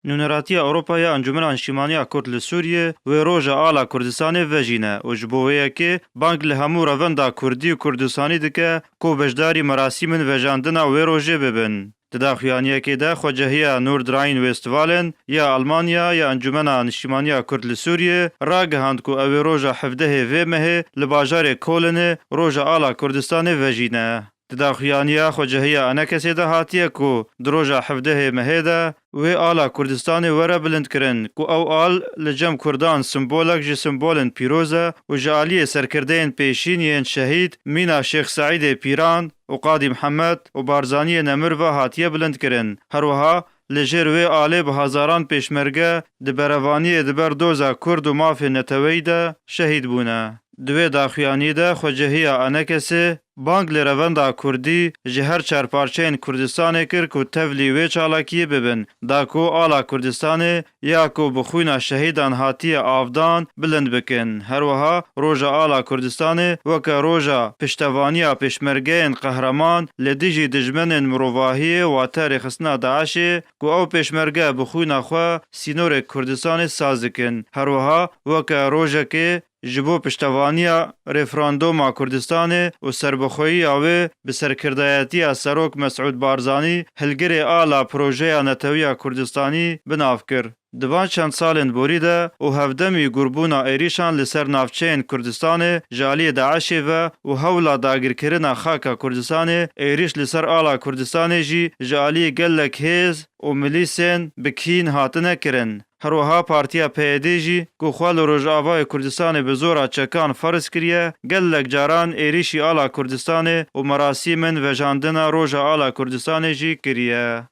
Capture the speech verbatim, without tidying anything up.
Nûneratiya Ewropa ya Encûmena Niştîmaniya Kurd li Sûriyê wê roja ala Kurdistanê vejîne û ji bo wê yekê bang li hemû revenda Kurdî û Kurdistanî dike ku beşdarî merasîmên vejandina wê rojê bibin. Di daxuyaniyekê de xwecehiya Nordrhein-Westfalen ya Almanya ya Encûmena Niştîmaniya Kurd li Sûriyê ragihand ku ew ê roja hevdehê vê mehê li bajarê Kolinê roja ala Kurdistanê vejîne. Di daxuyaniya xwecehiya Enekesê de hatiye ku di roja hevdehê mehê de wê ala Kurdistanê were bilindkirin ku ew al li cem Kurdan simbolek ji simbolên pîroz e û ji aliyê serkirdeyên pêşîn yên şehîd mîna Şêx Seîdê Pîran û Qadî Mihemed û Barzaniyê nemir ve hatiye bilindkirin. Her wiha li jêr wê alê bi hezaran pêşmerge di berevaniyê di ber doza Kurd û mafê neteweyî de şehîd bûne. Di wê daxuyanî de xwecehiya Enekesê bang li revenda Kurdî ji her çar parçeyên Kurdistanê kir ku tevlî wê çalakiyê bibin, da ku ala Kurdistanê ya ku bi xwîna şehîdan hatiye avdan bilind bikin. Her wiha roja ala Kurdistanê weke roja piştevaniya pêşmergeyên qehreman li dijî dijmenên mirovahiyê, wate rêxistina DAIŞê, ku ew pêşmerge bi xwîna xwe sînorê Kurdistanê saz dikin. Her wiha weke rojekê ji bo piştevaniya referanduma Kurdistanê û serbixweyiya wê bi serkirdayetiya Serok Mesûd Barzanî hilgirê ala projeya netewiya Kurdistanî bi nav kir. Di van çend salên borî de û hevdemî gurbûna êrîşan li ser navçeyên Kurdistanê ji aliyê DAIŞê ve û hewla dagirkirina xaka Kurdistanê, êrîş li ser ala Kurdistanê jî ji aliyê gelek hêz û milîsên bi kîn hatine kirin. Her wiha partiya P Y D jî ku xwe li Rojavayê Kurdistanê bi zora çekan ferz kiriye, gelek caran êrîşî ala Kurdistanê û merasîmên vejandina roja ala Kurdistanê jî kiriye.